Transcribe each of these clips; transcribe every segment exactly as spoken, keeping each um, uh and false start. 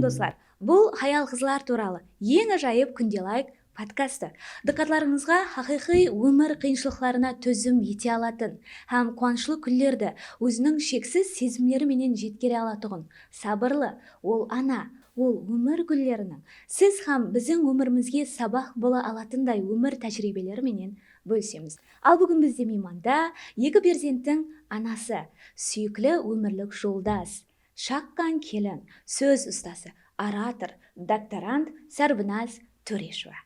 Doslar, bul hayal-qızlar tuwralı eń ájayıp Kúnde Layk podkastı. Dıqqatlarıńızǵa haqıyqıy ómir qıyınshılıqlarına tózim ete alatın hám quwanıshlı kúnlerdi óziniń sheksiz sezimleri menen jetkere alatuǵın sabırlı, ol ana, ol ómir gúlleriniń, siz hám biziń ómirimizge sabaq bola alatınday ómir tájiriybeleri menen bólisemiz. Al búgin bizde miymanda eki perzenttiń anası, súyikli ómirlik joldas, shaqqan kelin, sóz ustası, orator, doktorant Sárbinaz Tóreshewa.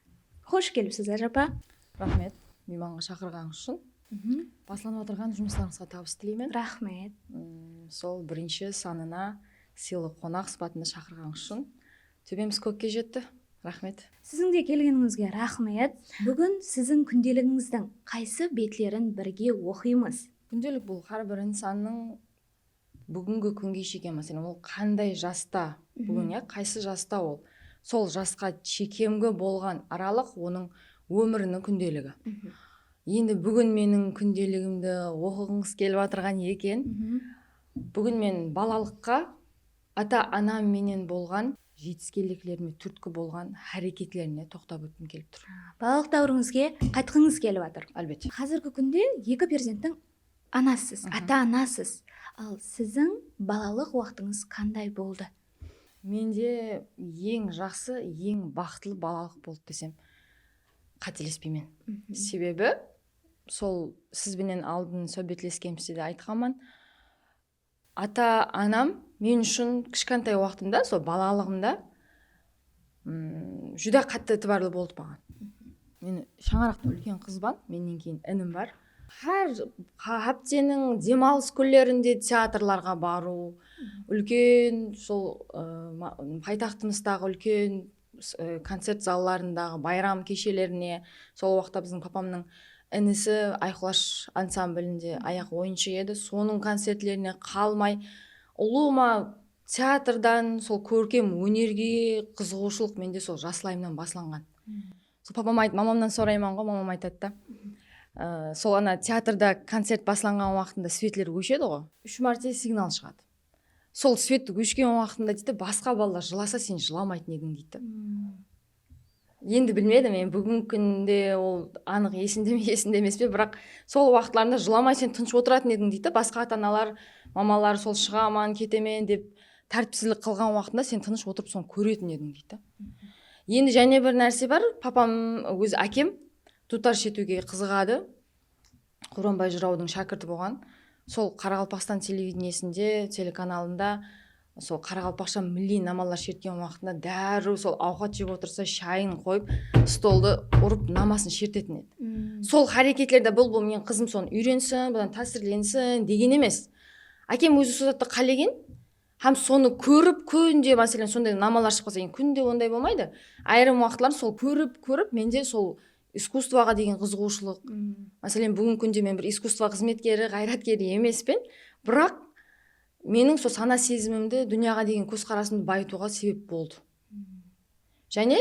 Xosh kelipsiz, ájapa. Raxmet, miymanǵa shaqırǵanıńız ushın. Mhm. Baslanıp atırǵan jumıslarıńızǵa tabıs tileymen. Raxmet. Mm, sol birinshi sanına sıylı qonaq sıpatında shaqırǵanıńız ushın. Tóbemiz kókke jetti. Raxmet. Siziń de kelgenińizge raxmet. Búgin siziń kúndeligińizdiń qaysı betlerin birge oqıymız? Kúndelik bul hár bir insannıń búgingi kúnge shekem, máselen, ol qanday jasta, Mhm. búgin, ya, qaysı jasta ol? Sol jasqa shekemgi bolǵan aralıq onıń ómiriniń kúndeligi. Mhm. Endi búgin meniń kúndeligimdi oqıǵıńız kelip atırǵan eken. Mhm. Búgin men balalıqqa ata-anam menen bolǵan jetiskenliklerime túrtki bolǵan háreketlerine toqtap ótkim kelip tur. Balalıq dáwirińizge qaytqıńız kelip atır. Álbette. Házirgi kúnde eki perzenttiń anasısız, Mhm. ata-anasız. Al siziń balalıq waqtıńız qanday boldı? Mende eń jaqsı, eń baxıtlı balalıq boldı desem, qátelespeymen. Mhm. Sebebi sol siz benen aldın sáwbetleskenimizde de aytqanman, ata-anam men ushın kishkentay waqtımda, sol balalıǵımda, mm, júdá qattı itibarlı boldı maǵan. Men shańaraqta úlken qızban, mennen keyin inim bar. Hár ha-, hápteniń dem alıs kúnlerinde teatrlarǵa barıw, úlken sol, ı, ma-, paytaxtımızdaǵı úlken s-, e, koncert zallarındaǵı bayram keshelerine, sol waqıtta biziń papamnıń inisi Ayqulash ansamblinde ayaq oyınshı edi. Sonıń koncertlerine qalmay, ulıwma teatrdan, sol kórkem ónerge qızıǵıwshılıq mende sol jaslayımnan baslanǵan. Sol papama ayt-, mamamnan sorayman ǵoy, mamam aytadı da. E, sol ana teatrda koncert baslanǵan waqtında svetler óshedi ǵoy. Úsh márte signal shıǵadı. Sol svet óshken waqtında, deydi, basqa balalar jılasa, sen jılamaytın ediń, deydi. Endi bilmedim, men búgingi kúnde ol anıq esimde me, esimde emes pe, biraq sol waqıtlarında jılamay sen tınısh otıratın ediń, deydi. Basqa ata-analar, mamalar sol shıǵaman, ketemen dep tártipsizlik qılǵan waqtında sen tınısh otırıp sonı kóretin ediń, deydi. Endi jáne bir nárse bar, papam, ózi ákem duwtar shertiwge qızıǵadı. Quranbay jırawdıń shákirti bolǵan. Sol Qaraqalpaqstan televideniesinde, telekanalında sol qaraqalpaqsha milliy namalar shertken waqtında dárriw sol awqat jep otırsa, shayın qoyıp, stoldı urıp, namasın shertetin edi. Sol háreketlerde bul, bul meniń qızım sonı úyrensin, budan tásirlensin degen emes. Ákem ózi sol zattı qálegen, hám sonı kórip, kúnde, máselen, sonday namalar shıǵıp qalsa, endi kúnde onday bolmaydı. Ayırım waqıtların sol kórip, kórip, mende sol iskusstvoǵa degen qızıǵıwshılıq. Máselen, búgingi kúnde men bir iskusstvo xızmetkeri, ǵayratkeri emespen, biraq meniń sol sana-sezimimdi, dúnyaǵa degen kózqarasımdı bayıtıwǵa sebep boldı. Jáne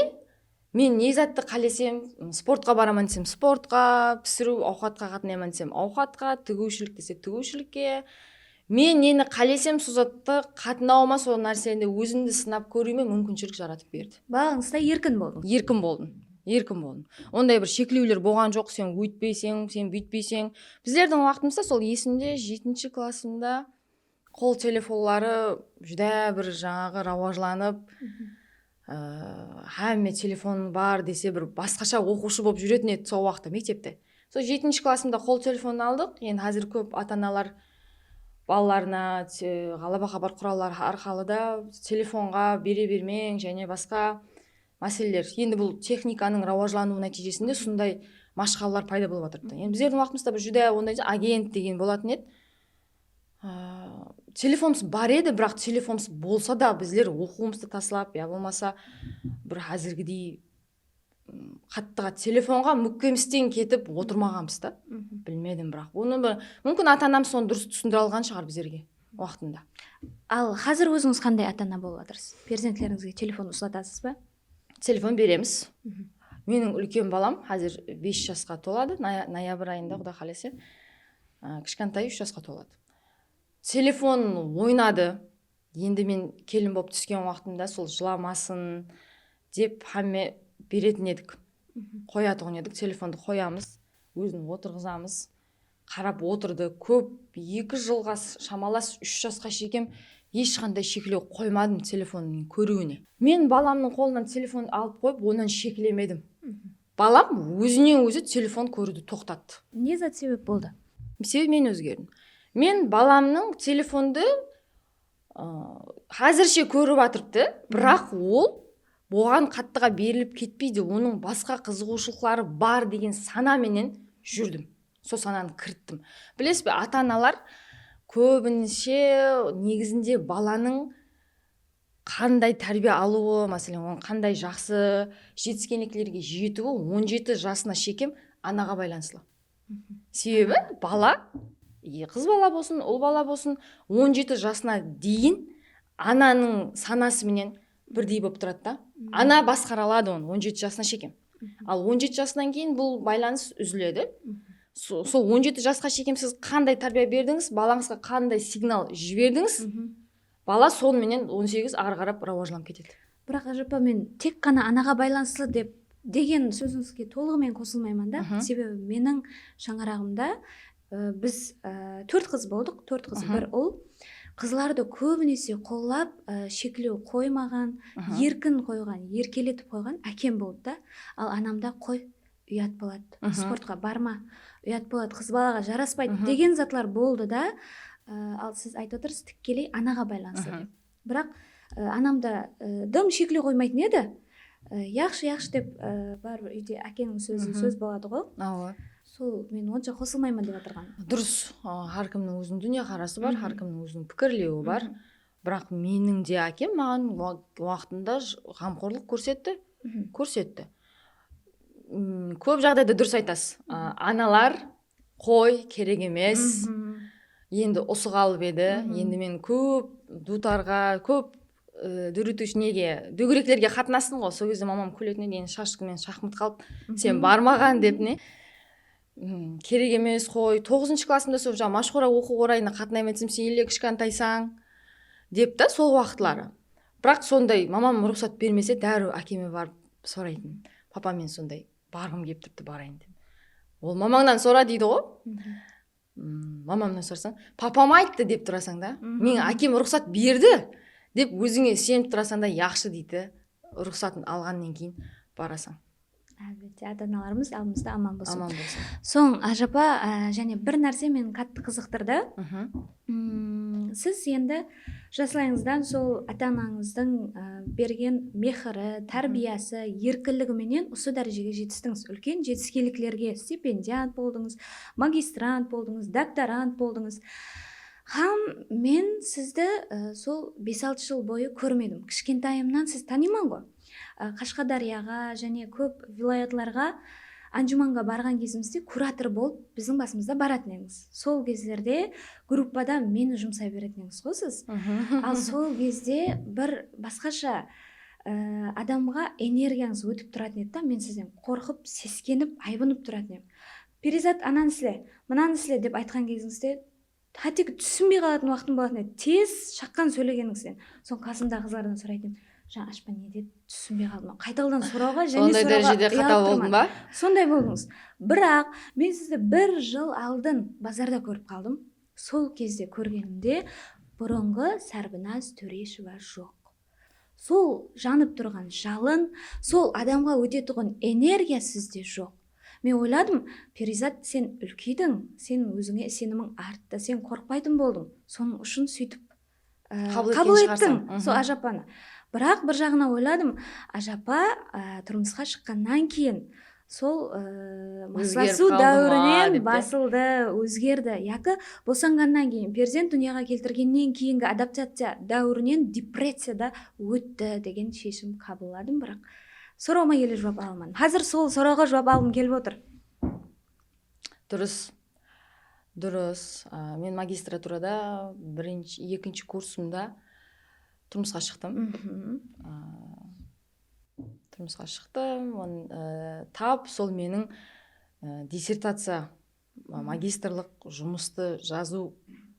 men ne zattı qálesem, sportqa baraman desem, sportqa, pisiriw, awqatqa qatnayman desem, awqatqa, tigiwshilik dese, tigiwshilikke. Men neni qálesem, sol zattı qatnawıma, sol nárseni ózimdi sınap kóriwime múmkinshilik jaratıp berdi. Balanısta erkin boldıń. Erkin boldım. Erkin boldım. Onday bir sheklewler bolǵan joq, sen óytpeyseń, sen búytpeyseń. Bizlerdiń waqtımızda sol esimde jetinshi klassımda qol telefonları júdá bir jańaǵı rawajlanıp, ı, hámme telefon bar dese, bir basqasha oqıwshı bolıp júretin edi sol waqıtta mektepte. Sol jetinshi klassımda qol telefonın aldıq. Endi házir kóp ata-analar balalarına te-, ǵalaba xabar quralları arqalı da telefonǵa bere bermeń jáne basqa máseleler. Endi bul texnikanıń rawajlanıwı nátiyjesinde sonday mashqalalar payda bolıp atırıptı. Endi bizlerdiń waqtımızda bir júdá onday agent degen bolatın edi. A, telefonımız bar edi, biraq telefonımız bolsa da bizler oqıwımızdı taslap, ya bolmasa bir házirgidey, m, qattıǵa telefonǵa múkkemisten ketip otırmaǵanbız da. Bilmedim, biraq onı bir, múmkin, ata-anamız sonı durıs túsindire alǵan shıǵar bizlerge waqtında. Al, házir ózińiz qanday ata-ana bolıp atırsız? Perzentlerińizge telefon uslatasız ba? Telefon beremiz. Meniń úlken balam házir bes jasqa toladı, noya-, noyabr ayında, Quday qálese. A, kishkentayı úsh jasqa toladı. Telefon oynadı. Endi men kelin bolıp túsken waqtımda sol jılamasın dep hámme beretin edik. Qoyatuǵın edik, telefondı qoyamız, ózin otırǵızamız. Qarap otırdı. Kóp, eki jılǵa s- shamalas, úsh jasqa shekem hesh qanday sheklew qoymadım telefonın kóriwine. Men balamnıń qolınan telefon alıp qoyıp, onnan sheklemedim. Balam ózinen ózi telefon kóriwdi toqtattı. Ne zat sebep boldı? Sebebi men ózgerdim. Men balamnıń telefondı, ı, házirshe kórip atırıptı, biraq ol oǵan qattıǵa berilip ketpeydi, onıń basqa qızıǵıwshılıqları bar degen sana menen júrdim. Sol sananı kirittim. Bilesiz be, ata-analar kóbinshe negizinde balanıń qanday tárbiya alıwı, máselen, onıń qanday jaqsı jetiskenliklerge jetiwi on jeti jasına shekem anaǵa baylanıslı. Sebebi bala, e, qız bala bolsın, ul bala bolsın, on jeti jasına deyin ananıń sanası menen birdey bolıp turadı da. Ana basqara aladı onı on jeti jasına shekem. Al on jeti jasınan keyin bul baylanıs úziledi. So- Sol on jeti jasqa shekem siz qanday tárbiya berdińiz, balańızǵa qanday signal jiberdińiz, bala sonı menen on segiz arı qarap rawajlanıp ketedi. Biraq, ájapa, men tek ǵana anaǵa baylanıslı dep degen sózińizge tolıǵımen qosılmayman da. Sebebi meniń shańaraǵımda, ı, biz, ı, tórt qız boldıq, tórt qız, bir ul. Qızlardı kóbinese qollap, ı, sheklew qoymaǵan, erkin qoyǵan, erkeletip qoyǵan ákem boldı da. Al anamda qoy, uyat boladı. Sportqa barma, uyat boladı, qız balaǵa jaraspaydı degen zatlar boldı da. I, al siz aytıp otırsız, tikkeley anaǵa baylanıslı dep. Biraq, ı, anam da, ı, dım sheklew qoymaytın edi. I, yaqshı, yaqshı dep, ı, baribir úyde ákeniń sózi sóz boladı ǵo. Awa. Sol men onsha qosılmayman dep atırǵan. Durıs, ı, hár kimniń óziniń dúnya qarası bar, hár kimniń óziniń pikirlewi bar. Biraq meniń de ákem maǵan wa- waqtında j- ǵamxorlıq kórsetti. Kórsetti. Mm, kóp jaǵdayda durıs aytasız. A, analar, qoy, kerek emes. Endi usı qalıp edi. Endi men kóp duwtarǵa, kóp, e, dóretiwshi nege, dógereklerge qatnastım ǵo. Sol gezde mamam kúletin edi, endi shashkı menen shaqmıt qalıp, sen barmaǵan dep ne. Mm, kerek emes, qoy. Toǵızınshı klassımda sol jaǵı mashqura oqıw orayına qatnayman desem, sen ele kishkantaysań, dep ta sol waqıtları. Biraq sonday mamam ruxsat bermese, dárriw ákeme barıp soraytın. Papa, men sonday barǵım kelip turıptı, barayın dep. Ol mamańnan sora deydi ǵo. Mm, mamamnan sorasań, papam ayttı dep turasań da. Meniń ákem ruxsat berdi dep ózińe isenip turasań da, yaqshı deydi. Ruxsatın alǵannan keyin barasań. Álbette, ata-analarımız aldımızda aman bolsın. Aman bolsın. Soń, ájapa, á, jáne bir nárse meni qattı qızıqtırdı. Mm, siz endi jaslayıńızdan sol ata-anańızdıń, á, bergen mehiri, tárbiyası, erkinligi menen usı dárejege jetistińiz. Úlken jetiskenliklerge, stipendiant boldıńız, magistrant boldıńız, doktorant boldıńız. Hám men sizdi, á, sol bes-altı jıl boyı kórmedim. Kishkentayımnan siz tanıyman ǵo. Á, Qashqadáryaǵa jáne kóp vilayatlarǵa, Ánjumanǵa barǵan gezimizde kurator bolıp biziń basımızda baratın edińiz. Sol gezlerde gruppada meni jumsay beretin edińiz ǵo siz. Al sol gezde bir basqasha, á, adamǵa energiyańız ótip turatın edi da, men sizden qorqıp, seskenip, aybınıp turatın edim. Periyzat, ananı isle, mınanı isle dep aytqan gezińizde, hátteki túsinbey qalatın waqtım bolatın edi. Tez shaqqan sóylegenińizden. Soń qasımdaǵı qızlardan soraytın edim. Jańa Ashpa ne dedi, túsinbey qaldım. Qaytadan sorawǵa, jáne sorawǵa uyalıp turman. Sonday dárejede qatal boldım ba? Sonday boldıńız. Biraq men sizdi bir jıl aldın bazarda kórip qaldım. Sol gezde kórgenimde burınǵı Sárbinaz Tóreshewa joq. Sol janıp turǵan jalın, sol adamǵa ótetuǵın energiya sizde joq. Men oyladım, Periyzat, sen úlkeydiń, sen ózińe isenimiń arttı, sen qorqpaytın boldıń. Sonıń ushın sóytip, ı, qabıl ettiń sol ájapanı. Biraq bir jaǵınan oyladım, ájapa, ı, turmısqa shıqqannan keyin sol, ı, maslasıw dáwirinen basıldı, ózgerdi. Yaki bosanǵannan keyin, perzent dúnyaǵa keltirgennen keyingi adaptaciya dáwirinen depressiyada ótti degen sheshim qabılladım, biraq sorawıma ele juwap ala almadım. Házir sol sorawǵa juwap alǵım kelip otır. Durıs. Durıs. A, men magistraturada birinshi, ekinshi kursımda turmısqa shıqtım. A, turmısqa shıqtım. On-, a, tap sol meniń, a, dissertaciya, ma-, magistrlıq jumıstı jazıw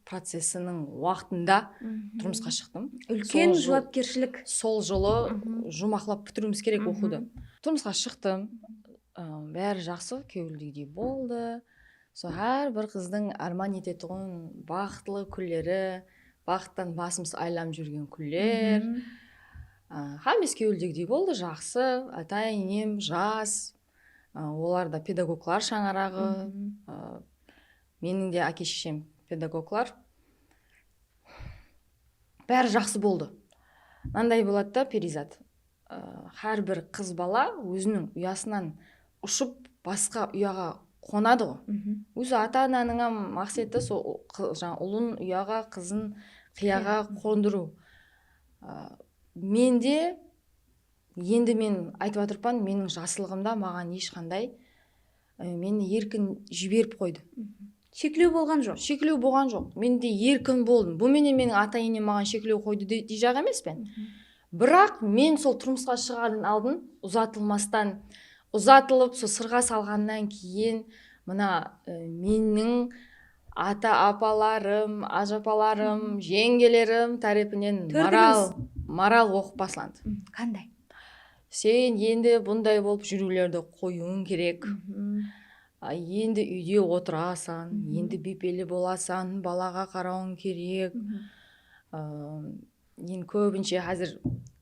processiniń waqtında turmısqa shıqtım. Úlken juwapkershilik. Sol jılı juwmaqlap pitiriwimiz kerek oqıwdı. Turmısqa shıqtım. I, bári jaqsı, kewildegidey boldı. Sol hár bir qızdıń árman etetuǵın baxıtlı kúnleri, baxıttan basımız aylanıp júrgen kúnler. I, hámmesi kewildegidey boldı, jaqsı. Ata-enem jas, ı, olar da pedagoglar shańaraǵı. I, meniń de áke-sheshem pedagoglar. Bári jaqsı boldı. Mınanday boladı da, Periyzat. I, hár bir qız bala óziniń uyasınan ushıp basqa uyaǵa qonadı ǵo. Ózi ata-ananıń hám maqseti sol qı-, jańa ulın uyaǵa, qızın qıyaǵa qondırıw. I, mende Endi men aytıp atırpan, meniń jaslıǵımda maǵan hesh qanday, e, meni erkin jiberip qoydı. Sheklew bolǵan joq. Sheklew bolǵan joq. Men de erkin boldım. Bul menen meniń ata-enem maǵan sheklew qoydı de-, deyjaq emespen. Biraq men sol turmısqa shıǵardan aldın uzatılmastan, uzatılıp, sol sırǵa salǵannan keyin mına, e, meniń ata-apalarım, ajapalarım, jeńgelerim tárepinen moral, moral oqıp baslandı. Qanday? Sen endi bunday bolıp júriwlerdi qoyıwıń kerek. A, endi úyde otırasań, endi biypele bolasań, balaǵa qarawıń kerek. A, endi kóbinshe házir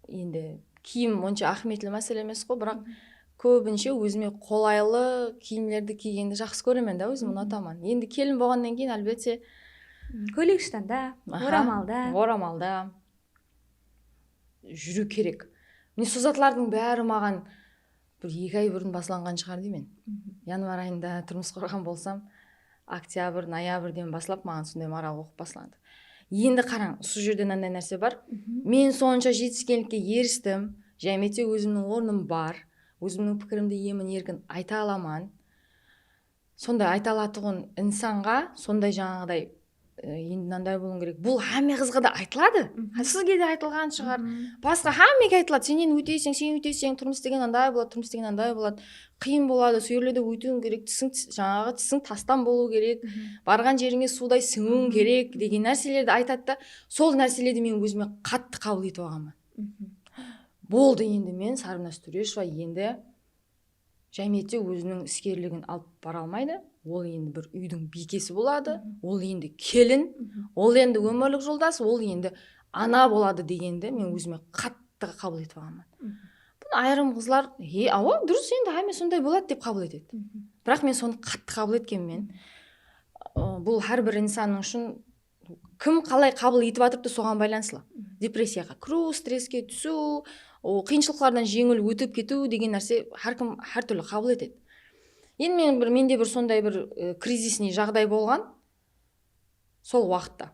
endi kiyim onsha áhmiyetli másele emes ǵo, biraq kóbinshe ózime qolaylı kiyimlerdi kiygendi jaqsı kóremen da, ózim unataman. Endi kelin bolǵannan keyin, álbette, kóylek-shtanda, oramalda. Oramalda júriw kerek. Mine, sol zatlardıń bári maǵan bir eki ay burın baslanǵan shıǵar deymen. Yanvar ayında turmıs qurǵan bolsam, oktyabr, noyabrden baslap maǵan sonday moral oqıp baslandı. Endi qarań, usı jerde mınanday nárse bar. Men sonsha jetiskenlikke eristim, jámiyette ózimniń ornım bar, ózimniń pikirimdi emin-erkin ayta alaman. Sonday ayta alatuǵın insanǵa sonday, jańaǵıday, e, endi mınanday bolıwıń kerek. Bul hámme qızǵa da aytıladı. Sizge de aytılǵan shıǵar. Basqa hámmege aytıladı. Sen endi óyteseń, sen óyteseń, turmıs degen anday boladı, turmıs degen anday boladı. Qıyın boladı, sol jerlerde óytiwiń kerek, tisiń, jańaǵı tisiń tastan bolıwı kerek. Barǵan jerińe suwday sińiwiń kerek degen nárselerdi aytadı da, sol nárselerdi men ózime qattı qabıl etip alǵanman. Boldı endi men, Sarbinaz Tureshova, endi jámiyette óziniń iskerligin alıp bara almaydı. Ol endi bir úydiń biykesi boladı. Ol endi kelin, ol endi ómirlik joldas, ol endi ana boladı degendi men ózime qattı qabıl etip alǵanman. Bunı ayırım qızlar, he, awa, durıs, endi hámme sonday boladı dep qabıl etedi. Biraq men sonı qattı qabıl etkenmen. I, bul hár bir insannıń ushın kim qalay qabıl etip atırıptı, soǵan baylanıslı. Depressiyaǵa kiriw, stresske túsiw, o, qıyınshılıqlardan jeńil ótip ketiw degen nárse hár kim hár túrli qabıl etedi. Endi men bir, mende bir sonday bir, e, кризисный jaǵday bolǵan sol waqıtta.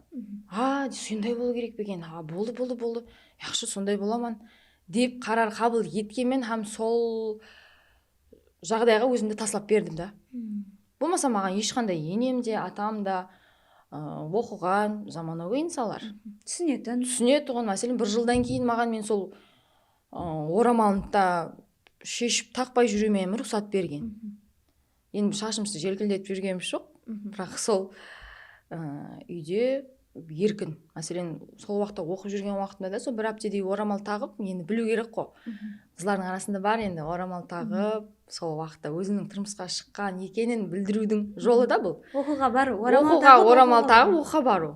A, sonday bolıw kerek pe eken? A, boldı, boldı, boldı. Yaqshı, sonday bolaman, dep qarar qabıl etkenmen hám sol jaǵdayǵa ózimdi taslap berdim da. Bolmasa maǵan hesh qanday enem de, atam da, ı, oqıǵan, zamanagóy insanlar. Túsinetin. Túsinetuǵın, máselen, bir jıldan keyin maǵan men sol, ı, oramalımdı da sheship taqpay júriwime ruxsat bergen. Endi shashımızdı jelkildetip júrgenimiz joq. Biraq sol, ı, úyde erkin. Máselen, sol waqıtta oqıp júrgen waqtımda da sol bir háptedey oramal taǵıp, endi biliw kerek ǵo. Qızlardıń arasında bar endi oramal taǵıp, sol waqıtta óziniń turmısqa shıqqan ekenin bildiriwdiń jolı da bul. Oqıwǵa barıw, oramal taǵıp, oqıwǵa barıw. Oqıwǵa, oramal taǵıp oqıwǵa barıw.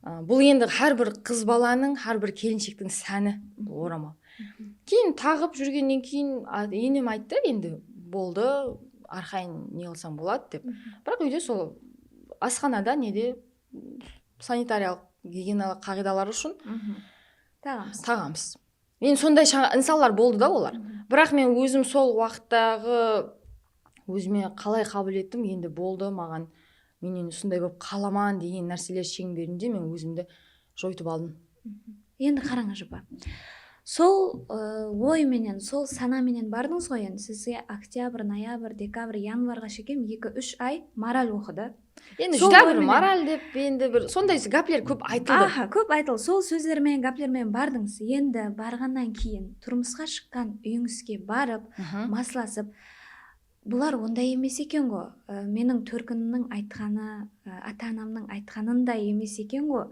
A, bul endi hár bir qız balanıń, hár bir kelinshektiń sáni, bul oramal. Keyin taǵıp júrgennen keyin, a, enem ayttı, endi boldı, arqayın ne qılsań boladı dep. Biraq úyde sol asxanada, nede, sanitariyalıq, gigienalıq qaǵıydalar ushın taǵamız. Taǵamız. Endi sonday insanlar boldı da olar. Biraq men ózim sol waqıttaǵı ózime qalay qabıl ettim, endi boldı, maǵan, men endi usınday bolıp qalaman degen nárseler sheńberinde men ózimdi joytıp aldım. Endi qarań, ajapa. Sol, ı, oy menen, sol sana menen bardıńız ǵoy endi. Sizge oktyabr, noyabr, dekabr, yanvarǵa shekem eki-úsh ay moral oqıdı. Endi júdá bir moral dep, endi bir sonday gápler kóp aytıldı. Aha, kóp aytıldı. Sol sózler menen, gápler menen bardıńız. Endi barǵannan keyin, turmısqa shıqqan úyińizge barıp, maslasıp, Bular onday emes eken-ǵo, e, meniń tórkinimniń aytqanı, e, ata-anamnıń aytqanınday emes eken-ǵo,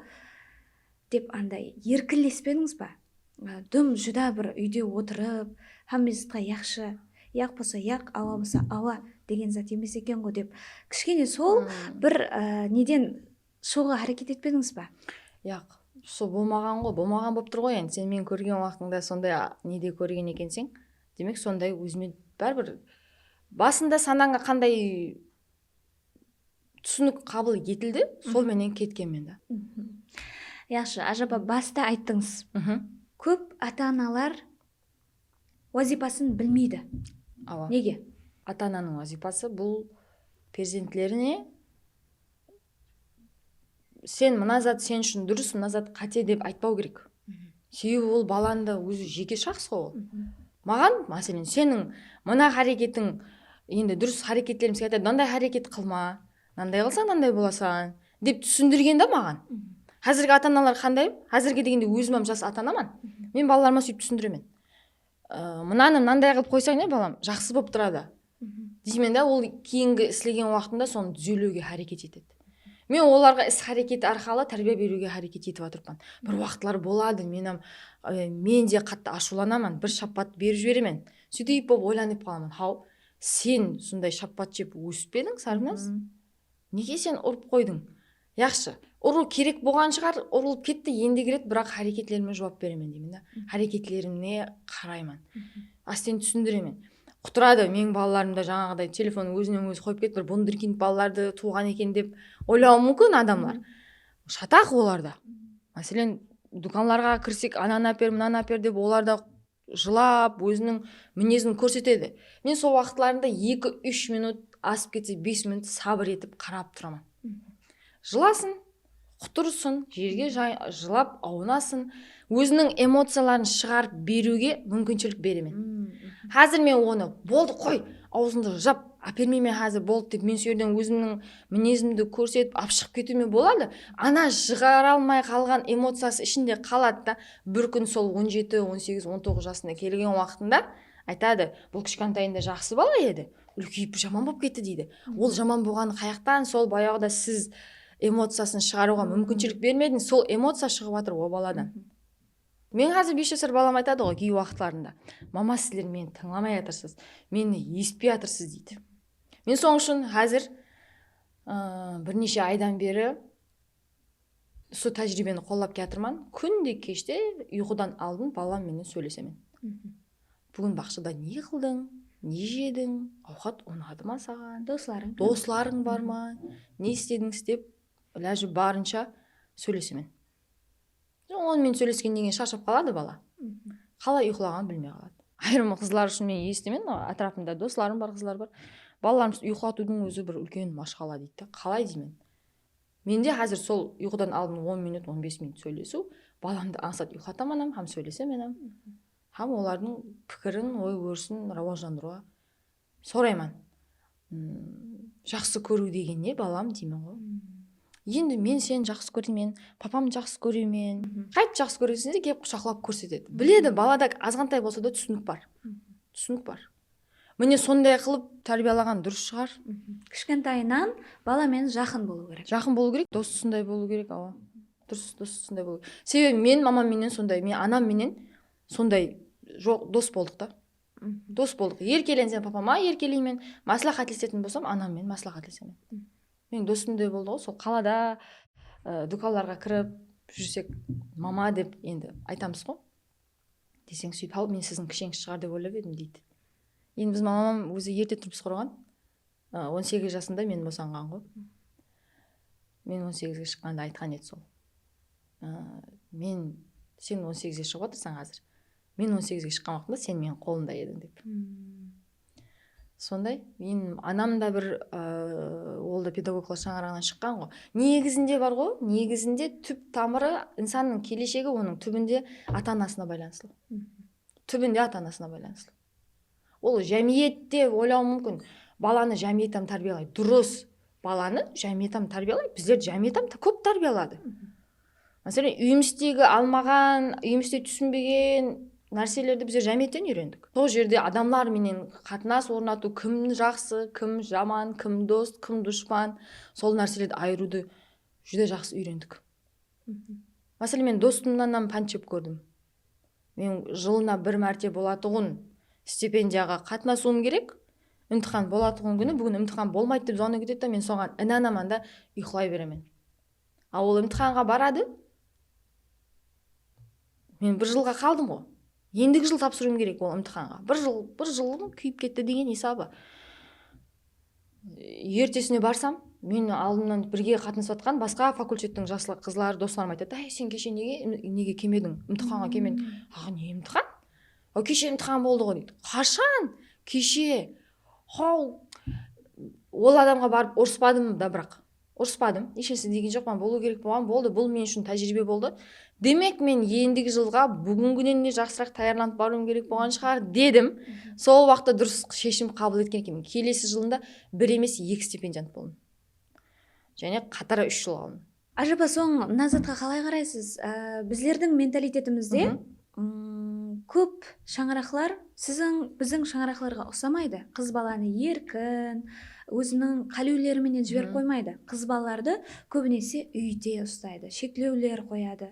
dep anday erkinlespedińiz ba? E, dım júdá bir úyde otırıp, hámme zatqa yaqshı, yaq bolsa yaq, awa bolsa awa degen zat emes eken-ǵo dep, kishkene sol bir, e, neden shıǵıwǵa háreket etpedińiz ba? Yaq, sol bolmaǵan ǵo, bolmaǵan bolıp tur ǵoy endi. Sen meni kórgen waqtıńda sonday, a, nede kórgen ekenseń, demek, sonday ózime báribir basında sanańa qanday túsinik qabıl etildi, sol menen ketkenmen da. Yaqshı, ájaba basta ayttıńız. Kóp ata-analar wazıypasın bilmeydi. Awa. Nege? Ata-ananıń wazıypası bul perzentlerine sen mına zat sen ushın durıs, mına zat qáte dep aytpaw kerek. Sebebi ol balanıń da ózi jeke shaxs ǵo ol. Maǵan, máselen, seniń mına háreketiń, endi durıs háreketlerimizge aytadı, mınanday háreket qılma, mınanday qılsań, mınanday bolasań, dep túsindirgen da maǵan. Házirgi ata-analar qanday? Házirgi degende ózim hám jas ata-anaman. Men balalarıma sóytip túsindiremen. I, mınanı mınanday qılıp qoysań, ne, balam, jaqsı bolıp turadı. Deymen da, ol keyingi islegen waqtında sonı dúzewlewge háreket etedi. Men olarǵa is-háreket arqalı tárbiya beriwge háreket etip atırman. Bir waqıtlar boladı, men hám, ı, men de qattı ashıwlanaman, bir shappat berip jiberemen. Sóytip bolıp oylanıp qalaman, haw, sen sonday shappat jep ósippediń, Sárnaz? Nege sen urıp qoydıń? Yaqshı, urıw kerek bolǵan shıǵar, urılıp ketti, endigi ret, biraq háreketlerime juwap beremen deymen da. Háreketlerine qarayman. Ásten túsindiremen. Qutıradı, meniń balalarım da jańaǵıday telefon ózinen ózi qoyıp ketip, bir vunderkind balalardı tuwǵan eken dep oylawı múmkin adamlar. Shataq olar da. Máselen, dúkanlarǵa kirsek, ananı áper, mınanı áper dep olar da jılap, óziniń minezin kórsetedi. Men sol waqıtlarında eki-úsh minut, asıp ketse bes minut sabır etip qarap turaman. Jılasın, qutırsın, jerge jay-, jılap awınasın, óziniń emociyaların shıǵarıp beriwge múmkinshilik beremen. Házir men onı, boldı, qoy, awzıńdı jap, ápermeymen házir, boldı, dep men sol jerden ózimniń minezimdi kórsetip, alıp shıǵıp ketiwime boladı. Ana jıǵara almay qalǵan emociyası ishinde qaladı da, bir kún sol on jeti, on segiz, on toǵız jasına kelgen waqtında aytadı, bul kishkentayında jaqsı bala edi, úlkeyip jaman bolıp ketti, deydi. Ol jaman bolǵanı qayaqtan? Sol bayaǵıda siz emociyasın shıǵarıwǵa múmkinshilik bermedińiz, sol emociya shıǵıp atır o baladan. Men házir bes jasar balam aytadı ǵoy, key waqıtlarında, mama, sizler meni tıńlamay atırsız, meni esitpey atırsız, deydi. Men sonıń ushın házir, ı, bir neshe aydan beri usı tájiriybeni qollap kiyatırman. Kúnde keshte uyqıdan aldın balam menen sóylesemen. Búgin baqshada ne qıldıń, ne jediń, awqat unadı ma saǵan? Doslarıń? Doslarıń bar ma? Ne isledińiz dep, ilajı barınsha sóylesemen. Onı menen sóyleskennen keyin sharshap qaladı bala. Qalay uyqılaǵanın bilmey qaladı. Ayırım qızlar ushın men esitemen, átirapımda doslarım bar, qızlar bar. Balalarımızdı uyqılatıwdıń ózi bir úlken mashqala, deydi de. Qalay, deymen. Mende házir sol uyqıdan aldın on minut, on bes minut sóylesiw, balamdı ańsat uyqılataman hám, hám sóylesemen hám. Hám olardıń pikirin, oy-órisin rawajlandırıwǵa sorayman. Jaqsı kóriw degen ne, balam, deymen ǵoy. Endi men seni jaqsı kóremen, papamdı jaqsı kóremen. Qayt jaqsı kóreseń de, kelip qushaqlap kórsetedi. Biledi, balada azǵantay bolsa da túsinik bar. Túsinik bar. Mine, sonday qılıp tárbiyalaǵan durıs shıǵar. Kishkentayınan bala menen jaqın bolıw kerek. Jaqın bolıw kerek, dos usınday bolıw kerek, awa. Durıs, dos usınday bolıw. Sebebi men mamam menen sonday, men anam menen sonday joq, dos boldıq ta. Dos boldıq. Erkelensem papama erkeleymen, másláhátlesetin bolsam anam menen másláhátlesemen. Meniń dosımday boldı ǵoy, sol qalada, ı, dúkanlarǵa kirip júrsek, mama dep endi aytamız ǵoy. Deseń, sóytip, haw, men siziń kisheńiz shıǵar dep oylap edim, deydi. Endi biz mamam ózi erte turmıs qurǵan. Aa, on segiz jasında men bosanǵan ǵoy. Men on segizge shıqqanda aytqan edi sol. Aa, men, sen on segizge shıǵıp atırsań házir. Men on segizge shıqqan waqtımda sen meniń qolımda ediń dep. Sonday, men anam da bir, aa, ol da pedagoglar shańaraǵınan shıqqan ǵoy. Negizinde bar ǵoy, negizinde túp tamırı, insannıń keleshegi onıń túbinde ata-anasına baylanıslı. Túbinde ata-anasına baylanıslı. Ol jámiyette oylawı múmkin, balanı jámiyet hám tárbiyalay. Durıs, balanı jámiyet hám tárbiyalay. Bizler jámiyet hám kóp tárbiyaladı. Máselen, úyimistegi almaǵan, úyimiste túsinbegen, nárselerdi bizler jámiyetten úyrendik. Sol jerde adamlar menen qatnas ornatıw, kim jaqsı, kim jaman, kim dos, kim dushpan, sol nárselerdi ayırıwdı júdá jaqsı úyrendik. Máselen, men dostımnan hám pánt jep kórdim. Men jılına bir márte bolatuǵın stipendiyaǵa qatnasıwım kerek. Imtixan bolatuǵın kúni, búgin imtixan bolmaydı dep zvonok etedi da, men soǵan inanaman da, uyıqlay beremen. A ol imtixanǵa baradı. Men bir jılǵa qaldım ǵo. Endigi jıl tapsırıwım kerek ol imtixanǵa. Bir jıl, bir jılım kúyip ketti degen esabı. Ertesine barsam, men aldımnan birge qatnasıp atqan basqa fakultettiń jaslı qızları, doslarım aytadı, "Áy, sen keshe nege, nege kelmediń? Imtixanǵa kelmediń." "Aǵa, ne imtixan?" "A, keshe imtixan boldı ǵo," deydi. "Qashan?" "Keshe." "Haw, ol adamǵa barıp urıspadım da, biraq." Urıspadım, hesh nárse degen joqpan, bolıw kerek bolǵan, boldı, bul men ushın tájiriybe boldı. Demek, men endigi jılǵa búginginen de jaqsıraq tayarlanıp barıwım kerek bolǵan shıǵar, dedim. Sol waqıtta durıs sheshim qabıl etken ekenmen. Kelesi jılında bir emes, eki stipendiant boldım. Jáne qatara úsh jıl aldım. Ájapa, soń mına zatqa qalay qaraysız? Á, bizlerdiń mentalitetimizde, mm, kóp shańaraqlar siziń, biziń shańaraqlarǵa uqsamaydı. Qız balanı erkin, óziniń qálewleri menen jiberip qoymaydı. Qız balalardı kóbinese úyde uslaydı, sheklewler qoyadı.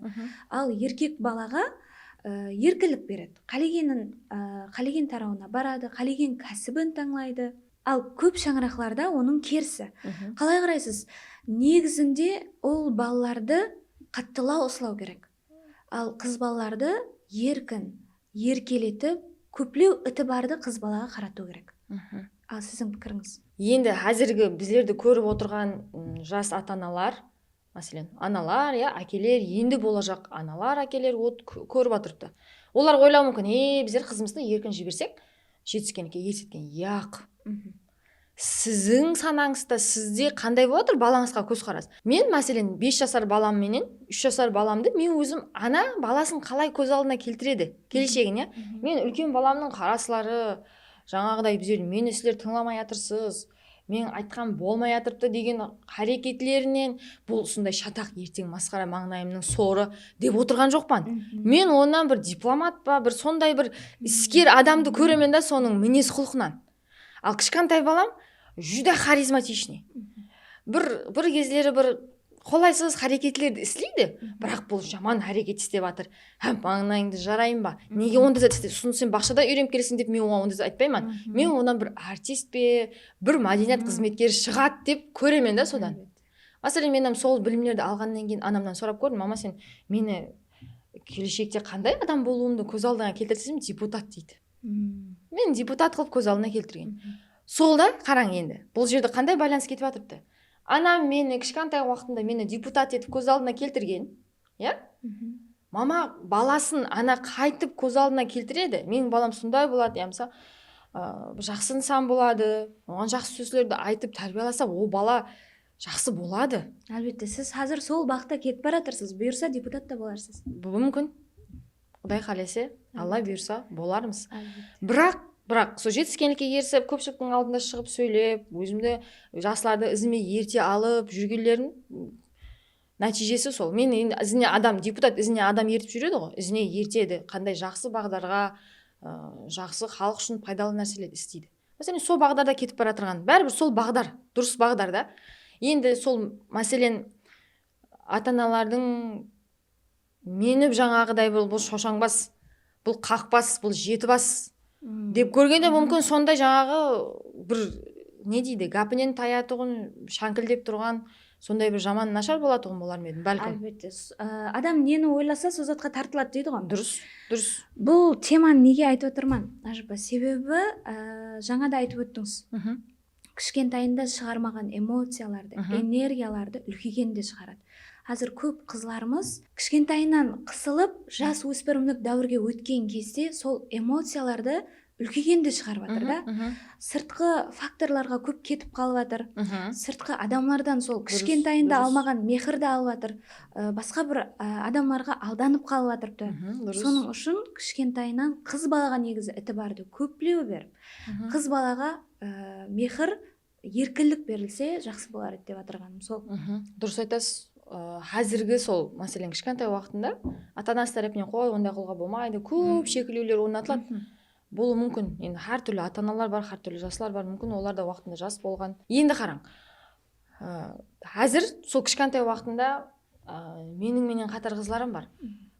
Al erkek balaǵa, á, erkinlik beredi. Qálegenin, á, qálegen tarawına baradı, qálegen kásibin tańlaydı. Al kóp shańaraqlarda onıń kerisi. Qalay qaraysız? Negizinde ol balalardı qattılaw uslaw kerek. Al qız balalardı erkin, erkeletip, kóplew itibardı qız balaǵa qaratıw kerek. Al siziń pikirińiz? Endi házirgi bizlerdi kórip otırǵan, ım, jas ata-analar, máselen, analar, ya, ákeler, endi bolajaq analar, ákeler ot kó-, kórip atırıptı. Olar oylawı múmkin, "E, bizler qızımızdı erkin jibersek, jetiskenlikke erisetken." Yaq. Siziń sanańızda, sizde qanday bolıp atır balańızǵa kózqaras? Men, máselen, bes jasar balam menen úsh jasar balamdı men ózim, ana balasın qalay kóz aldına keltiredi, keleshegin, ya? Men úlken balamnıń qarasları, jańaǵıday, bizler, meni sizler tıńlamay atırsız, men aytqan bolmay atırıptı degen háreketlerinen, bul usınday shataq, erteń masqara, mańlayımnıń sorı dep otırǵan joqpan. Men onnan bir diplomat pa, bir sonday bir isker adamdı kóremen da, sonıń minez-qulqınan. Al kishkantay balam júdá xarizmatichniy. Bir, bir gezleri bir qolaysız háreketlerdi isleydi, biraq bul jaman háreket islep atır. Há, mańlayıńdı jarayın ba? Nege onday zat isleysiz? Usını sen baqshada úyrenip keleseń dep men oǵan onday zat aytpayman. Men onnan bir artist pe, bir mádeniyat xızmetkeri shıǵadı dep kóremen da sodan. Máselen, men hám sol bilimlerdi alǵannan keyin anamnan sorap kórdim, "Mama, sen meni keleshekte qanday adam bolıwımdı kóz aldıńa keltireseń?" "Deputat," deydi. Men deputat qılıp kóz aldına keltirgen. Sol da, qarań endi, bul jerde qanday baylanıs ketip atırıptı. Anam meni kishkantay waqtında meni deputat etip kóz aldına keltirgen, ya? Mama balasın ana qaytıp kóz aldına keltiredi. Meniń balam sonday boladı, yamasa, a, jaqsı insan boladı, oǵan jaqsı sózlerdi aytıp tárbiyalasa, ol bala jaqsı boladı. Álbette, siz házir sol baǵıtta ketip baratırsız. Buyırsa, deputat ta bolarsız. Bul múmkin. Quday qálese, Alla buyırsa, bolarmız. Álbette. Biraq, biraq, sol jetiskenlikke erisip, kópshiliktiń aldında shıǵıp sóylep, ózimdi, jaslardı izime erte alıp júrgenlerim, nátiyjesi sol. Men endi izine adam, deputat izine adam ertip júredi ǵo, izine ertedi. Qanday jaqsı baǵdarǵa, ı, jaqsı, xalıq ushın paydalı nárselerdi isleydi. Máselen, sol baǵdarda ketip baratırǵan, báribir sol baǵdar, durıs baǵdarda. Endi sol, máselen, ata-analardıń menip jańaǵıday bul, bul shoshańbas, bul qaqbas, bul jetibas dep kórgende, múmkin, sonday jańaǵı bir, ne deydi, gápinen tayatuǵın, shańkildep turǵan, sonday bir jaman nashar bolatuǵın bolar ma edim, bálkim. Álbette. S-, ı, adam neni oylasa, sol zatqa tartıladı deydi ǵo. Durıs, durıs. Bul temanı nege aytıp atırman, Ájapa? Sebebi, ı, jańa da aytıp óttińiz. Kishkentayında shıǵarmaǵan emociyalardı, energiyalardı úlkeygende shıǵaradı. Házir kóp qızlarımız kishkentayınan qısılıp, jas óspirimlik dáwirge ótken kezde sol emociyalardı úlkeygende shıǵarıp atır da. Sırtqı faktorlarǵa kóp ketip qalıp atır. Sırtqı adamlardan sol kishkentayında almaǵan mehirdi alıp atır. I, basqa bir, ı, adamlarǵa aldanıp qalıp atırıptı. Sonıń ushın kishkentayınan qız balaǵa negizi itibardı kóplew berip, qız balaǵa, ı, mehir, erkinlik berilse, jaqsı bolar edi dep atırǵanım sol. Durıs aytasız. Aa, házirgi sol, máselen, kishkentay waqtında ata-anası tárepinen, qoy, onday qılıwǵa bolmaydı, kóp shekliwler ornatıladı. Bolıwı múmkin. Endi hár túrli ata-analar bar, hár túrli jaslar bar. Múmkin, olar da waqtında jas bolǵan. Endi qarań. Aa, házir sol kishkentay waqtında, aa, meniń menen qatar qızlarım bar.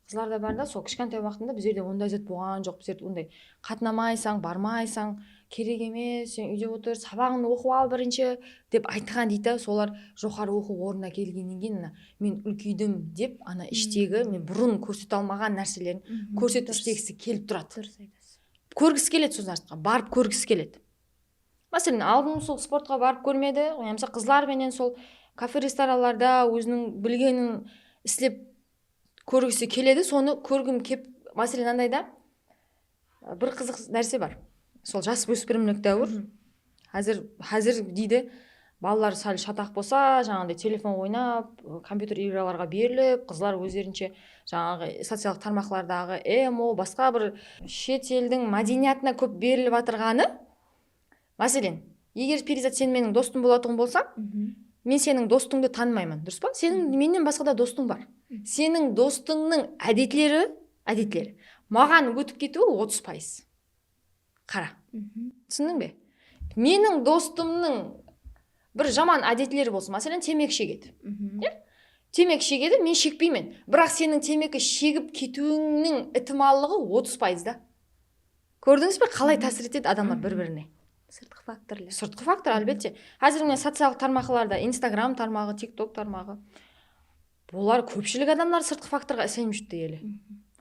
Qızlar da bar da, sol kishkentay waqtında bizlerde onday zat bolǵan joq. Bizlerde onday qatnamaysań, barmaysań, kerek emes, sen úyde otır, sabaǵıńdı oqıp al birinshi, dep aytqan deydi da, solar joqarı oqıw ornına kelgennen keyin, ana, men úlkeydim dep, ana, ishtegi, men burın kórsete almaǵan nárselerin kórset istegisi kelip turadı. Durıs aytasız. Kórgisi keledi, sol sırtqa barıp kórgisi keledi. Máselen, aldın sol sportqa barıp kórmedi, yamasa qızlar menen sol kafe, restoranlarda óziniń bilgenin islep kórgisi keledi, sonı kórgim kep, máselen, anday da, bir qızıq nárse bar. Sol jas óspirimlik dáwir. Házir, házir deydi, balalar sál shataq bolsa, jańaǵıday telefon oynap, kompyuter igralarǵa berilip, qızlar ózlerinshe jańaǵı sociallıq tarmaqlardaǵı emo, basqa bir shet eldiń mádeniyatına kóp berilip atırǵanı. Máselen, eger, Perizat, sen meniń dostım bolatuǵın bolsań, men seniń dostıńdı tanımayman, durıs pa? Seniń mennen basqa da dostıń bar. Seniń dostıńnıń ádetleri, ádetleri maǵan ótip ketiwi otız payız. Qara. Túsindiń be? Meniń dostımnıń bir jaman ádetleri bolsın, máselen, temeki shegedi. Iya? Temeki shegedi, men shekpeymen. Biraq seniń temeki shegip ketiwińniń itimallıǵı otız payız da. Kórdińiz be, qalay tásir etedi adamlar bir-birine? Sırtqı faktorlar. Sırtqı faktor, álbette. Házir mine sociallıq tarmaqlarda, Instagram tarmaǵı, TikTok tarmaǵı. Bular kópshilik adamlar sırtqı faktorǵa isenip júrdi ele.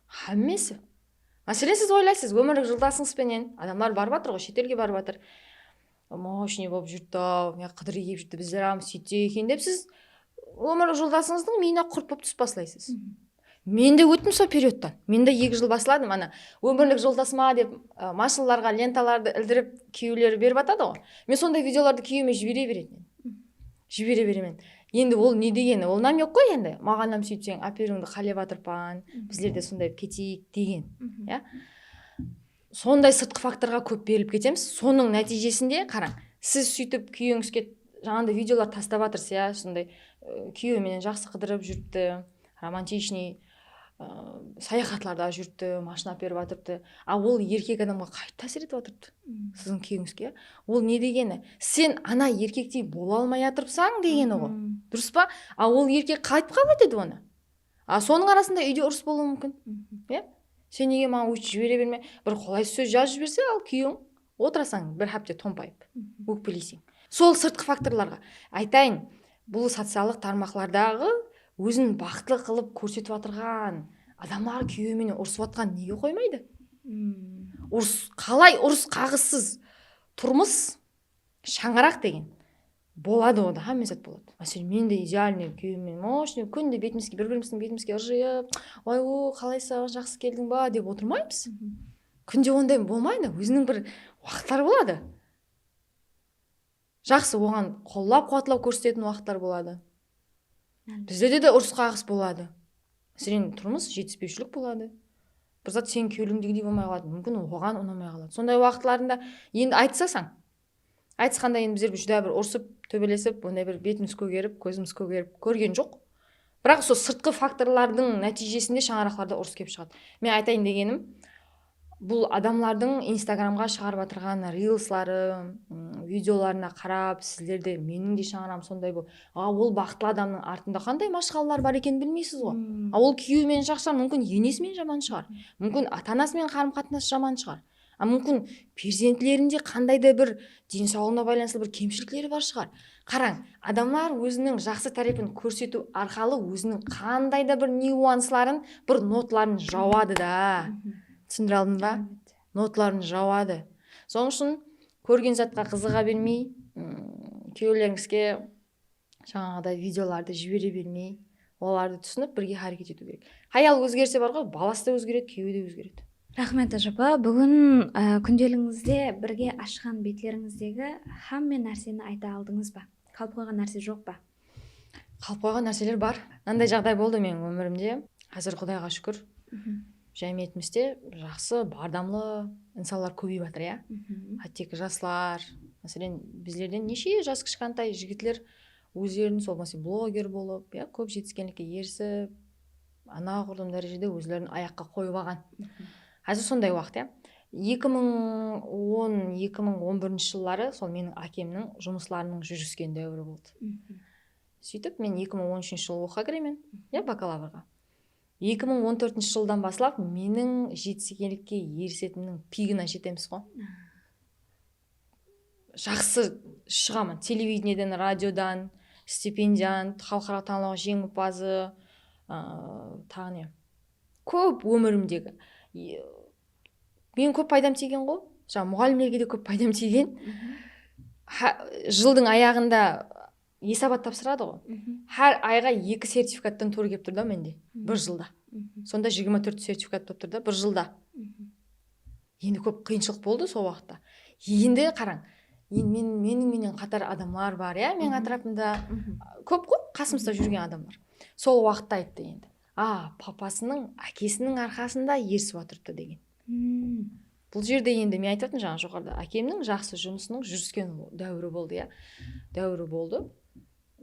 Hámmesi. Máselen, siz oylaysız, ómirlik joldasıńız penen adamlar barıp atır ǵoy, shet elge barıp atır. Moshniy bolıp júrdi-aw, ne qıdırıp júrdi, bizler hám súytsek eken dep siz ómirlik joldasıńızdıń miyine qurt bolıp túsip baslaysız. Men de óttim sol periodtan. Men de eki jıl basladım, ana, ómirlik joldasıma dep, ı, mashinalarǵa lentalardı ildirip, kúyewleri berip atadı ǵoy. Men sonday videolardı kúyewime jibere beretin edim. Jibere beremen. Endi ol ne degeni? Ol namyok ǵoy endi. Maǵan hám súytseń, áperiwińdi qálep atırpan, bizler de sonday etip keteyik degen. Iya? Sonday sırtqı faktorǵa kóp berilip ketemiz. Sonıń nátiyjesinde, qarań, siz súytip kúyewińizge jańaǵınday videolar tastap atırsız, iya, sonday, ı, kúyewi menen jaqsı qıdırıp júripti, romantichniy, ı, sayaxatlarda júripti, mashina áperip atırıptı. A, ol erkek adamǵa qayt tásir etip atırıptı? Siziń kúyewińizge, iya? Ol ne degeni? Sen ana erkektey bola almay atırıpsań degeni ǵoy. Durıs pa? A, ol erkek qaytıp qabıl etedi onı? A, sonıń arasında úyde urıs bolıwı múmkin. Iya? Sen nege maǵan óytip jibere berme? Bir qolaysız sóz jazıp jiberse, al, kúyewiń, otırasań bir hápte tompayıp, ókpeleyseń. Sol sırtqı faktorlarǵa. Aytayın, bul sociallıq tarmaqlardaǵı ózin baxıtlı qılıp kórsetip atırǵan adamlar kúyewi menen urısıp atqanın nege qoymaydı? Urıs, qalay urıs-qaǵıssız turmıs shańaraq degen? Boladı, onda hámme zat boladı. Máselen, men de idealnıy kúyewim menen, moshniy, kúnde betimizge, bir-birimizdiń betimizge ırjıyıp, "Oy, o, qalaysań, jaqsı keldiń ba?" dep otırmaymız. Kúnde onday bolmaydı. Óziniń bir waqıtları boladı. Jaqsı, oǵan qollap-quwatlaw kórsetetin waqıtlar boladı. Bizlerde de urıs-qaǵıs boladı. Máselen, turmıs jetispewshilik boladı. Bir zat seniń kewlińdegidey bolmay qaladı. Múmkin, oǵan unamay qaladı. Sonday waqıtlarında endi aytısasań. Aytısqanda endi bizler júdá bir urısıp, tóbelesip, onday bir betimiz kógerip, kózimiz kógerip kórgen joq. Biraq sol sırtqı faktorlardıń nátiyjesinde shańaraqlarda urıs kelip shıǵadı. Men aytayın degenim, bul adamlardıń Instagramǵa shıǵarıp atırǵan reelsları, ım, videolarına qarap, sizler de, meniń de shańaraǵım sonday bol. A, ol baxıtlı adamnıń artında qanday mashqalalar bar ekenin bilmeysiz ǵoy. A, ol kúyewi menen jaqsı shıǵar, múmkin, enesi menen jaman shıǵar. Múmkin, ata-anası menen qarım-qatnası jaman shıǵar. A, múmkin, perzentlerinde qanday da bir densawlıǵına baylanıslı bir kemshilikleri bar shıǵar. Qarań, adamlar óziniń jaqsı tárepin kórsetiw arqalı óziniń qanday da bir nyuansların, bir notların jawadı da. Túsindire aldım ba? Notların jawadı. Sonıń ushın kórgen zatqa qızıǵa bermey, ım, kúyewlerińizge jańaǵıday videolardı jibere bermey, olardı túsinip, birge háreket etiw kerek. Hayal ózgerse bar ǵoy, balası da ózgeredi, kúyewi de ózgeredi. Raxmet, ajapa. Búgin, á, kúndeligińizde birge ashqan betlerińizdegi hámme nárseni ayta aldıńız ba? Qalıp qoyǵan nárse joq pa? Qalıp qoyǵan nárseler bar. Mınanday jaǵday boldı meniń ómirimde. Házir, Qudayǵa shúkir, jámiyetimizde jaqsı, bardamlı insanlar kóbeyip atır, iya. Hátteki jaslar, máselen, bizlerden neshe jas kishkentay jigitler ózlerin sol, máselen, bloger bolıp, ya, kóp jetiskenlikke erisip, anaǵurlım dárejede ózlerin ayaqqa qoyıp alǵan. Házir sonday waqıt, ya. Eki mıń on, eki mıń on birinshi jılları sol meniń ákemniń jumıslarınıń júrisken dáwiri boldı. Sóytip, men eki mıń on úshinshi jılı oqıwǵa kiremen, ya, bakalavrǵa. Eki mıń on tórtinshi jıldan baslap meniń jetiskenlikke erisetinniń pigına jetemiz ǵo. Jaqsı shıǵaman. Televidenieden, radiodan, stipendiyant, xalıqaralıq tańlaw jeńimpazı, aa, taǵı ne? Kóp ómirimdegi. E, meniń kóp paydam tiygen ǵo. Jańa, muǵallimlerge de kóp paydam tiygen. Ha, jıldıń ayaǵında esabat tapsıradı ǵo. Hár ayǵa eki sertifikattan tuwrı kelip tur da mende. Bir jılda. Sonda jigirma tórt sertifikat bolıp tur da, bir jılda. Endi kóp qıyınshılıq boldı sol waqıtta. Endi qarań, endi men, meniń menen qatar adamlar bar, ya, meniń átirapımda. Kóp ǵo qasımızda júrgen adamlar. Sol waqıtta ayttı endi. A, papasınıń, ákesiniń arqasında erisip atırıptı degen. Bul jerde endi men aytıp atırman jańa joqarıda, ákemniń jaqsı jumısınıń júrisken dáwiri boldı, ya. Dáwiri boldı.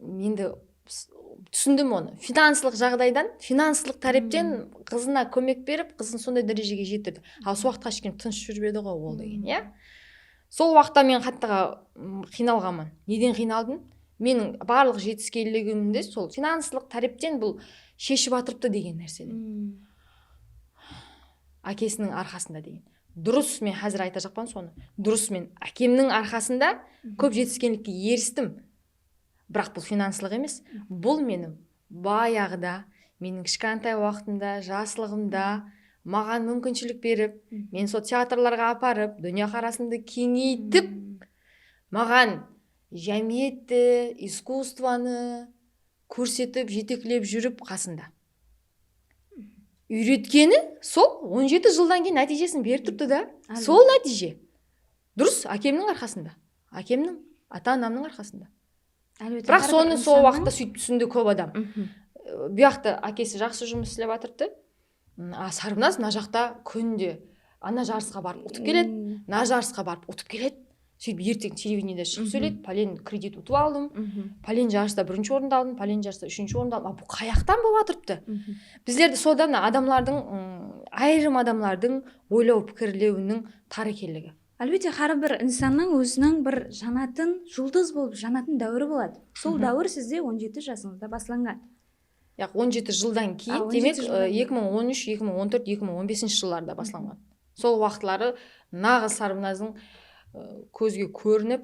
Endi s-, túsindim onı. Finanslıq jaǵdaydan, finanslıq tárepten qızına kómek berip, qızın sonday dárejege jetirdi. Al, sol waqıtqa shekem tınısh júrip edi ǵo ol degen, ya. Sol waqıtta men qattı qa-, m, qıynalǵanman. Neden qıynaldım? Meniń barlıq jetiskenligimdi sol finanslıq tárepten bul sheship atırıptı degen nárseden. Ákesiniń arqasında degen. Durıs, men házir aytajaqpan sonı. Durıs, men ákemniń arqasında kóp jetiskenlikke eristim. Biraq bul finanslıq emes. Bul meniń bayaǵıda, meniń kishkantay waqtımda, jaslıǵımda maǵan múmkinshilik berip, meni sol teatrlarǵa aparıp, dúnya qarasımdı keńeytip, maǵan jámiyetti, iskusstvanı kórsetip, jeteklep júrip qasında. Úyretkeni sol on jeti jıldan keyin nátiyjesin berip turıptı da. Sol nátiyje. Durıs, ákemniń arqasında. Ákemniń, ata-anamnıń arqasında. Biraq sonı sol waqıtta sóytip túsindi kóp adam. E, buyaqta ákesi jaqsı jumıs islep atırıptı. M, a, Sarbinaz mına jaqta kúnde ana jarısqa barıp utıp keledi, mına jarısqa barıp utıp keledi. Sóytip erteń televideniede shıǵıp sóyleydi, pálen kredit utıp aldım, pálen jarısta birinshi orındı aldım, pálen jarısta úshinshi orındı aldım. A, bul qayaqtan bolıp atırıptı? Bizlerde sodan adamlardıń, ım, ayırım adamlardıń oylaw pikirlewiniń tar ekenligi. Álbette, hár bir insannıń óziniń bir janatın, juldız bolıp janatın dáwiri boladı. Sol dáwir sizde on jeti jasıńızda baslanǵan. Yaq, on jeti jıldan keyin, demek, eki mıń on úsh, eki mıń on tórt, eki mıń on besinshi jıllarda baslanǵan. Sol waqıtları naǵız Sarbinazdıń, ı, kózge kórinip,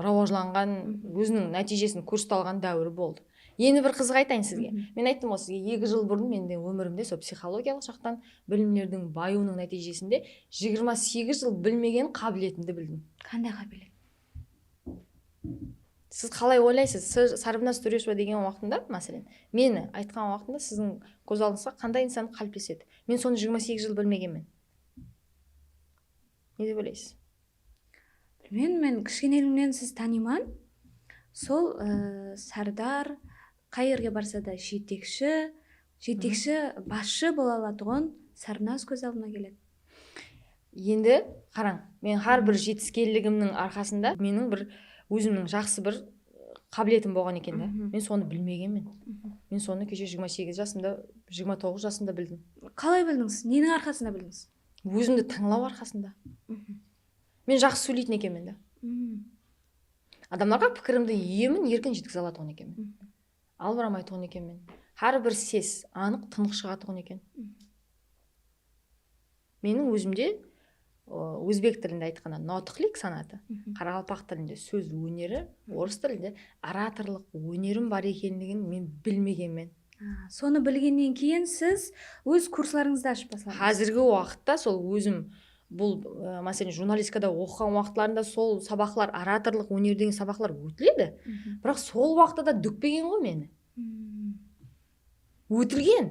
rawajlanǵan, óziniń nátiyjesin kórsete alǵan dáwiri boldı. Endi bir qızıq aytayın sizge. Men ayttım ǵoy sizge, eki jıl burın mende ómirimde sol psixologiyalıq jaqtan bilimlerdiń bayıwınıń nátiyjesinde jigirma segiz jıl bilmegen qábiletimdi bildim. Qanday qábilet? Siz qalay oylaysız? Siz Sarbinaz Tureshova degen waqtında, máselen, meni aytqan waqtında siziń kóz aldıńızǵa qanday insan qáliplesedi? Men sonı jigirma segiz jıl bilmegenmen. Ne dep oylaysız? Bilmeymen, men kishkeneligińnen siz tanıyman. Sol, ı, Sardar, qay jerge barsa da jetekshi, jetekshi, basshı bola alatuǵın Sarbinaz kóz aldına keledi. Endi qarań, men hár bir jetiskenligimniń arqasında meniń bir ózimniń jaqsı bir qábiletim bolǵan eken da. Men sonı bilmegenmen. Men sonı keshe jigirma segiz jasımda, jigirma toǵız jasımda bildim. Qalay bildińiz? Neniń arqasında bildińiz? Ózimdi tıńlaw arqasında. Men jaqsı sóyleytin ekenmen da. Adamlarǵa pikirimdi emin-erkin jetkize alatuǵın ekenmen. Albıramaytuǵın ekenmen. Hár bir ses anıq, tınıq shıǵatuǵın eken. Meniń ózimde, o, ózbek tilinde aytqanda, notiqlik sanatı, qaraqalpaq tilinde sóz óneri, orıs tilinde oratorlıq ónerim bar ekenligin men bilmegenmen. A, sonı bilgennen keyin siz óz kurslarıńızdı ashıp basladıńız. Házirgi waqıtta sol ózim bul, ı, máselen, jurnalistikada oqıǵan waqıtlarında sol sabaqlar, oratorlıq óner degen sabaqlar ótiledi. Biraq sol waqıtta da dúkpegen ǵoy meni. Ótilgen.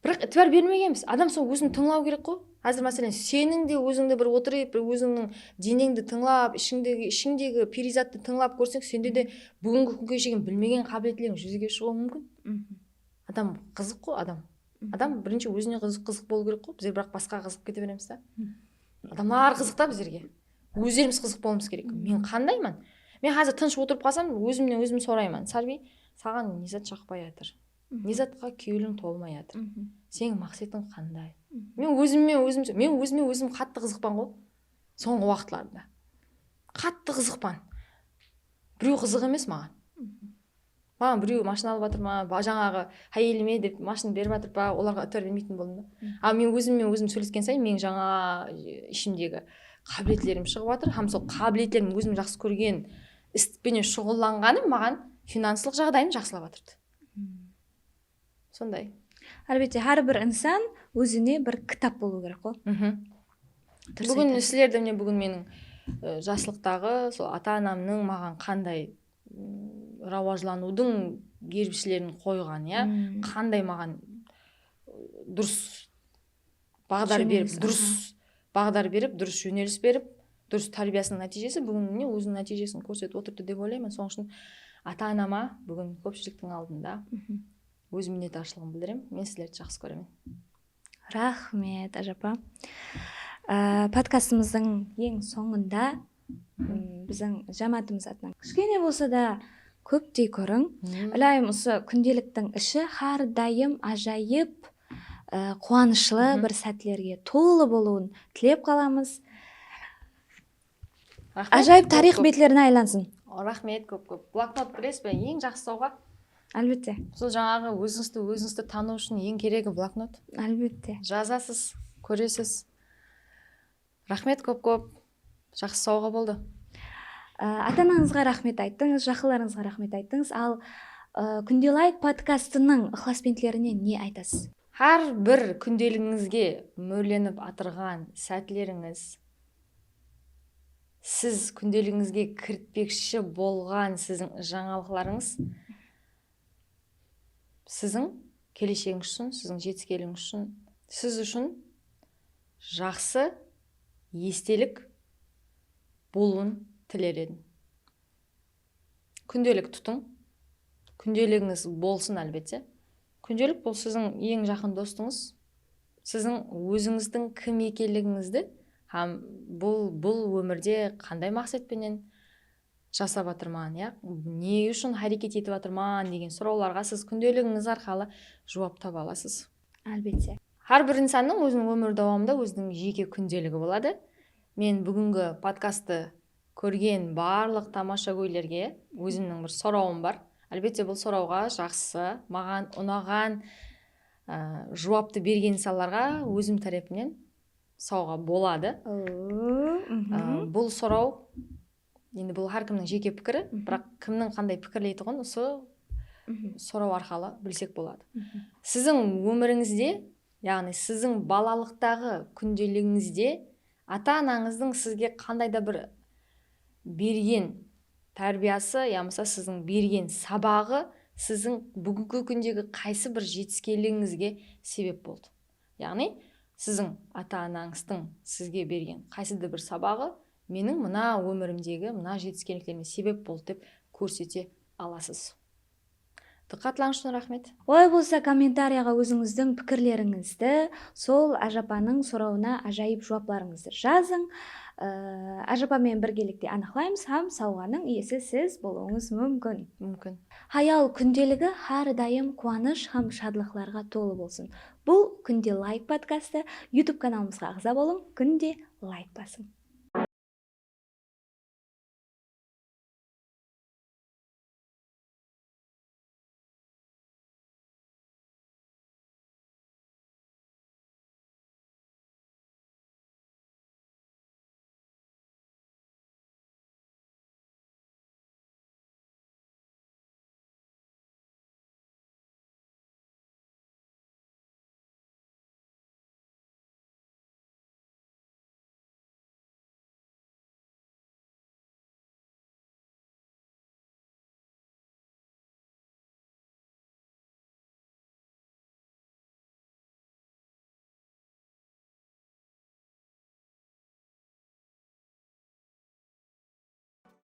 Biraq itibar bermegenbiz. Adam sol ózin tıńlaw kerek ǵoy. Házir, máselen, seniń de ózińdi bir otırıp, bir ózińniń deneńdi tıńlap, ishińdegi, ishińdegi periyzattı tıńlap kórseń, sende de búgingi kúnge shekem bilmegen qábiletleriń júzege shıǵıwı múmkin. Adam qızıq ǵoy, adam. Adam birinshi ózine qızıq, qızıq bolıw kerek ǵoy. Bizler biraq basqaǵa qızıǵıp kete beremiz da. Adamlar qızıq ta bizlerge. Ózlerimiz qızıq bolıwımız kerek. Men qandayman? Men házir tınısh otırıp qalsam, ózimnen ózim sorayman: Sarbi, saǵan ne zat jaqpay atır? Ne zatqa kewliń tolmay atır? Seniń maqsetiń qanday? Men ózimmen ózim, men ózime ózim qattı qızıqpan ǵo. Sońǵı waqıtlarda qattı qızıqpan. Birew qızıq emes maǵan. Maǵan birew mashina alıp atır ma, ba-, jańaǵı háyelime dep mashina berip atır pa, olarǵa itibar bermeytin boldım da. A men ózimmen ózim sóylesken sayın meniń jańa, e, ishimdegi qábiletlerim shıǵıp atır hám sol qábiletlerim, ózim jaqsı kórgen is penen shuǵıllanǵanım maǵan finanslıq jaǵdayımdı jaqsılap atırdı. Sonday. Álbette, hár bir insan ózine bir kitap bolıwı kerek ǵo. Durıs aytasız. Búgin sizlerde, mine, búgin meniń, e, jaslıqtaǵı sol ata-anamnıń maǵan qanday, m, rawajlanıwdıń gerbishlerin qoyǵan, ya, qanday maǵan, e, durıs baǵdar berip, durıs baǵdar berip, durıs jónelis berip, durıs tárbiyasınıń nátiyjesi búgin, mine, óziniń nátiyjesin kórsetip otırdı dep oylayman. Sonıń ushın ata-anama búgin kópshiliktiń aldında óz minnetdarshılıǵımdı bildiremen. Men sizlerdi jaqsı kóremen. Raxmet, ájapa. Á, podkastımızdıń eń sońında, m, biziń jámáátimiz atınan kishkene bolsa da kóptey kóriń. Ilayım usı kúndeliktiń ishi hár dayım ájayıp, á, quwanıshlı bir sátlerge tolı bolıwın tilep qalamız. Raxmet, ájayıp tariyx betlerine aylansın. Raxmet, kóp-kóp. Bloknot, bilesiz be, eń jaqsı sawǵa? Álbette. Sol jańaǵı ózińizdi, ózińizdi tanıw ushın eń keregi bloknot. Álbette. Jazasız, kóresiz. Raxmet kóp-kóp. Jaqsı sawǵa boldı. Á, ata-anańızǵa raxmet ayttıńız, jaqınlarıńızǵa raxmet ayttıńız. Al, á, Kúnde Layk podkastınıń ıqlasbentlerine ne aytasız? Hár bir kúndeligińizge, múrlenip atırǵan sátlerińiz, siz kúndeligińizge kiritpekshi bolǵan siziń jańalıqlarıńız siziń keleshegińiz ushın, siziń jetiskenligińiz ushın, siz ushın jaqsı estelik bolıwın tiler edim. Kúndelik tutıń. Kúndeligińiz bolsın, álbette. Kúndelik bul siziń eń jaqın dostıńız. Siziń ózińizdiń kim ekenligińizdi hám bul, bul ómirde qanday maqset penen jasap atırman, ya, ne ushın háreket etip atırman degen sorawlarǵa siz kúndeligińiz arqalı juwap taba alasız. Álbette. Hár bir insannıń óziniń ómiri dawamında óziniń jeke kúndeligi boladı. Men búgingi podkasttı kórgen barlıq tamashagóylerge ózimniń bir sorawım bar. Álbette, bul sorawǵa jaqsı, maǵan unaǵan, ı, juwaptı bergen insanlarǵa ózim tárepimnen sawǵa boladı. Oo, mhm. Aa, bul soraw, endi bul hár kimniń jeke pikiri, mhm, biraq kimniń qanday pikirleytuǵın usı, mhm, soraw arqalı bilsek boladı. Mhm. Siziń ómirińizde, yaǵnıy siziń balalıqtaǵı kúndeligińizde ata-anańızdıń sizge qanday da bir bergen tárbiyası yamasa siziń bergen sabaǵı siziń búgingi kúndegi qaysı bir jetiskenligińizge sebep boldı? Yaǵnıy, siziń ata-anańızdıń sizge bergen qaysı da bir sabaǵı meniń mına ómirimdegi mına jetiskenliklerime sebep boldı dep kórsete alasız. Dıqqatlarıńız ushın raxmet. Olay bolsa, kommentariyaǵa ózińizdiń pikirlerińizdi sol ájapanıń sorawına ájayıp juwaplarıńızdı jazıń. Ee, ájapa menen birgelikte anıqlaymız hám sawǵanıń iyesi siz bolıwıńız múmkin. Múmkin. Hayal kúndeligi hár dayım quwanısh hám shadlıqlarǵa tolı bolsın. Bul Kúnde Layk podkastı. YouTube kanalımızǵa aǵza bolıń, kúnde layk basıń.